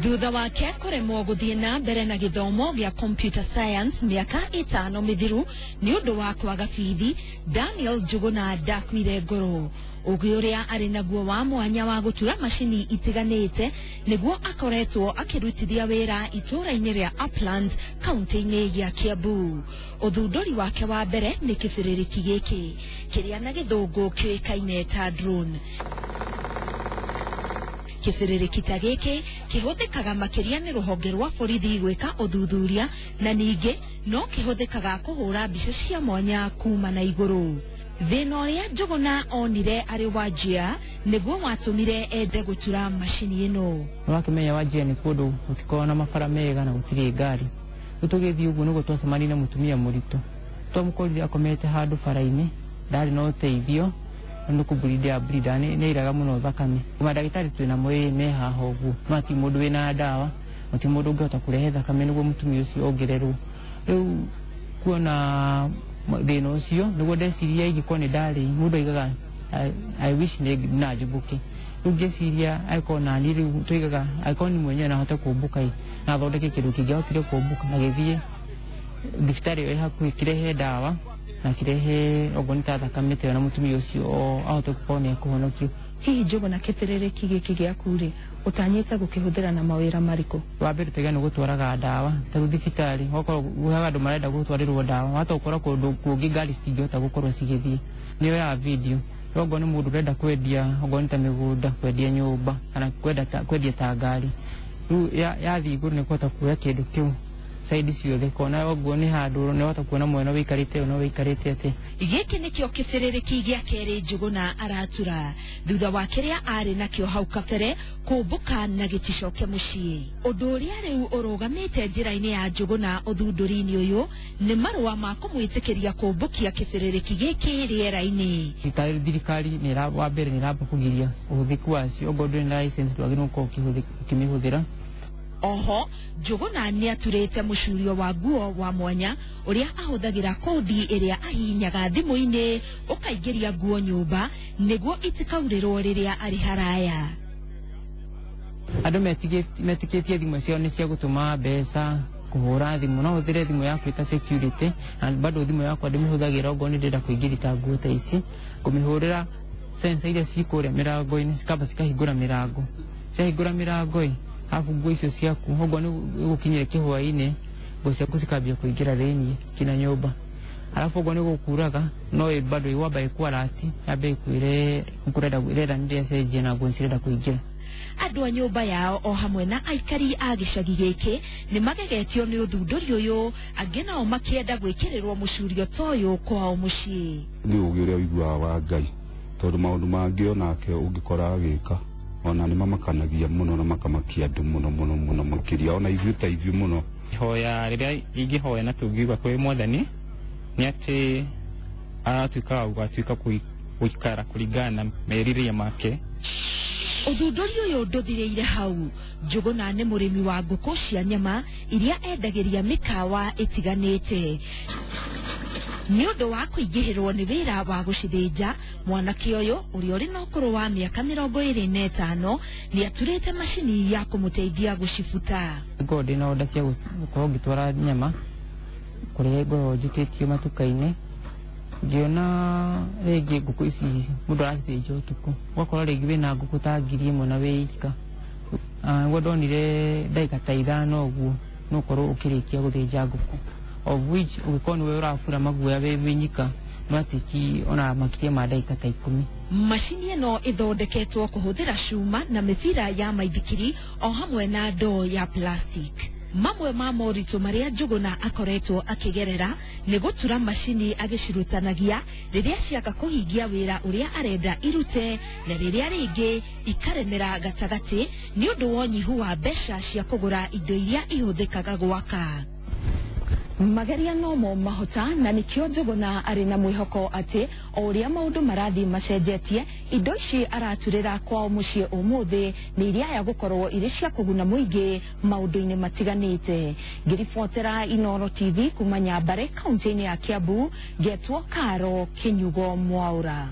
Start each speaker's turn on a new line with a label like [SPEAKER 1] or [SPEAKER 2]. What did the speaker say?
[SPEAKER 1] Thutha wake kũremwo gũthiĩ na mbere na gĩthomo gĩa computer science mĩaka 5 mĩthiru nĩ ũndũ wa kwaga bithi, Daniel Njuguna ndakuire ngoro. Ũgĩ ũrĩa arĩ naguo wa mwanya wa gũtura macini itiganĩte nĩguo akoretwo akĩrutithia wĩra itũũra-inĩ rĩa Uplands kaunti-inĩ ya Kiambu. Ũthundũri wake wa mbere nĩ kĩbĩrĩrĩki gĩkĩ kĩrĩa na gĩthũngũ kĩũĩkaine ta drone. Kĩbĩrĩrĩki ta gĩkĩ kĩhũthĩkaga makĩria nĩ rũhonge rwa borithi gwĩka ũthuthuria na ningĩ no kĩhũthĩkaga kũhũra mbica cia mwanya kuma na igũrũ. Thĩna ũrĩa Njuguna onire arĩ Wajir nĩguo watũmire ende gũtura macini ĩno.
[SPEAKER 2] Nĩwakĩmenya Wajir nĩ kũndũ gũtikoragwo na mabara mega na gũtirĩ ngari. Rĩu tũgĩthiĩ ũguo nĩguo twacemanirie na mũtumia mũritũ. Twamũkorire akomete handũ bara-inĩ, ndarĩ na ũteithio, nĩ kũbleed ableedaga, nĩ airaga mũno thakame. Mandagĩtarĩ twĩnamo me haha ũguo, no hatirĩ mũndũ wĩna ndawa, gũtirĩ mũndũ ũngĩhota kũrehe thakame nĩguo mũtumia ũcio ongererwo. Rĩu kuona thĩna ũcio nĩguo ndeciria ingĩkorwo nĩ ndarĩ, mũndũ aigaga I wish nĩ njũmbũke. Rĩu ngĩciria angĩkorwo nani rĩu tũigaga angĩkorwo ni mwenyewe no hote kũmbũka ĩ, na thondeke kĩndũ kĩngĩahotire kũmbũka na gĩthiĩ thibitarĩ ĩyo ĩ hakuhĩ kĩrehe ndawa na kĩrehe okorwo nĩ ta thakame ta ĩyo na mũtumia ũcio ahote gũkorwo nĩ ekũhonokio.
[SPEAKER 3] Hihi Njuguna kĩbĩrĩrĩki gĩkĩ gĩaku rĩ, ũtanyĩte gũkĩhũthĩra na mawĩra marĩkũ?
[SPEAKER 2] Wa mbere tũiga nĩ gũtwaraga ndawa ta rĩu thibitarĩ, ũgakorwo gwĩ andũ marenda gũtwarĩrwo ndawa, wahota gũkora kũndũ kũngĩ ngari citingĩhota gũkorwo cigĩthiĩ. Nĩ yoyaga video, okorwo nĩ mũndũ ũrenda kwendia okorwo nĩ ta mĩgũnda, kwendia nyũmba kana kwendia ta ngari. Rĩu yathiĩ igũrũ nĩ kũhota kuoya kĩndũ kĩu side ciothe, kona oguo nĩ handũ nĩ wahota kuona mwena wĩikarĩte ũũ na wĩikarĩte atĩa.
[SPEAKER 1] Gĩkĩ nĩkĩo kĩbĩrĩrĩki gĩa kerĩ Njuguna aratura thutha wa kĩrĩa arĩ nakĩo hau kabere kũmbũka na gĩticoke mũciĩ. Ũndũ ũrĩa rĩu ũrũgamĩte njĩra-inĩ ya Njuguna ũthundũri-inĩ ũyũ nĩ marũa ma kũmwĩtĩkĩria kũmbũkia kĩbĩrĩrĩki gĩkĩ rĩera-inĩ.
[SPEAKER 2] Thirikari wa mbere nĩ ĩramba kũgiria ũhũthĩku wacio, okorwo ndũrĩ na license ndwagĩrĩirwo gũkorwo ũkĩmĩhũthĩra.
[SPEAKER 1] Oho Njuguna nĩ aturĩte mũcurio wa nguo wa mwanya ũrĩa ahũthagĩra kodi ĩrĩa ahihinyaga thimũ-inĩ ũkaingĩria nguo nyũmba nĩguo itikaurĩrwo rĩrĩa arĩ haraya.
[SPEAKER 2] Andũ metĩkĩtie thimũ ciao nĩ cia gũtũma mbeca, kũhũra thimũ, no hũthĩre thimũ yaku ĩta security, na bado thimũ yakwa ndĩmĩhũthagĩra okorwo nĩ ndĩrenda kũingĩria ta nguo ta ici, kũmĩhũrĩra sensor iria ci kũrĩa mĩrango-inĩ cikamba cikahingũra mĩrango, ciahingũra mĩrango ĩ, arabu nguo icio ciaku okorwo nĩ gũkinyire kĩhwaĩ-inĩ, nguo ciaku cikambia kũingĩra thĩiniĩ kinya nyũmba. Arabu okorwo nĩ gũkuraga no bado ĩkwamba ĩkũ-alert, yambe ĩkwĩre nĩkũrenda ĩrenda nĩ ndĩracenjia na nguo nĩ cirenda kũingĩra.
[SPEAKER 1] Andũ a nyũmba yao o hamwe na aikari a gĩcagi gĩkĩ nĩ magegetio nĩ ũthundũri ũyũ, angĩ nao makĩenda gwĩkĩrĩrwo mũcurio ta ũyũ kwao mũciĩ.
[SPEAKER 4] Nĩ ũgĩ ũrĩa ũiguaga wa Ngai, tondũ maũndũ mangĩ onake ũngĩkora agĩka ona nĩ mamakanagia mũno na makamakia andũ mũno mũno mũno makĩria ona ithuĩ ta ithuĩ mũno.
[SPEAKER 5] Ihoya rĩrĩa ingĩhoya na tũngiuga kwĩ Mwathani nĩ atĩ aratuĩka wa gũgatuĩka gũikara kũringana na merirĩria make.
[SPEAKER 1] Ũthundũri ũyũ ndũthirĩire hau. Njuguna nĩ mũrĩmi wa ngũkũ cia nyama iria endagĩria mĩkawa ĩtiganĩte. Nĩ ũndũ wa kũingĩhĩrwo nĩ wĩra wa gũcithĩnja, mwanake ũyũ ũrĩa ũrĩ na ũkũrũ wa mĩaka 25 nĩ aturĩte macini ya kũmũteithia gũcibuta.
[SPEAKER 2] Ngorwo ndĩna order cia gũkorwo ngĩtwara nyama kũrĩa ngoragwo njĩtĩtio matuka-inĩ, ngĩona rĩngĩ ngũkũ ici mũndũ aracithĩnja ũtukũ, ũgakora rĩngĩ wĩna ngũkũ ta 1000 na wĩ ika. Nĩguo ndonire ndagĩka ta 5 ũguo no ũkorwo ũkĩrĩkia gũthĩnja ngũkũ, of which ũngĩkorwo nĩwe ũrabura maguoya wĩ nyika no atĩki ona makĩria ma ndagĩka ta 10.
[SPEAKER 1] Macini ĩno ĩthondeketwo kũhũthĩra cuma na mĩbira ya maithikiri o hamwe na ndoo ya plastic. Mamwe ma moritũ marĩa Njuguna akoretwo akĩgerera nĩ gũtura macini agĩcirutanagia rĩrĩa ciaga kũhingia wĩra ũrĩa arenda irute, na rĩrĩa rĩngĩ ikaremera gatagatĩ nĩ ũndũ wa ũnyihu wa mbeca cia kũgũra indo iria ihũthĩkaga gwaka.
[SPEAKER 3] Mageria nomo mahota, na nĩkĩo Njuguna arĩ na mwĩhoko atĩ o ũrĩa maũndũ marathiĩ macenjetie, indo ici araturĩra kwao mũciĩ ũmũthĩ nĩ iria ya gũkorwo irĩ cia kũguna mũingĩ maũndũ-inĩ matiganĩte. Ngĩribotera Inooro TV kuma Nyambare, kaunti-inĩ ya Kiambu, ngetwo Karo Kinyugo Mwaura.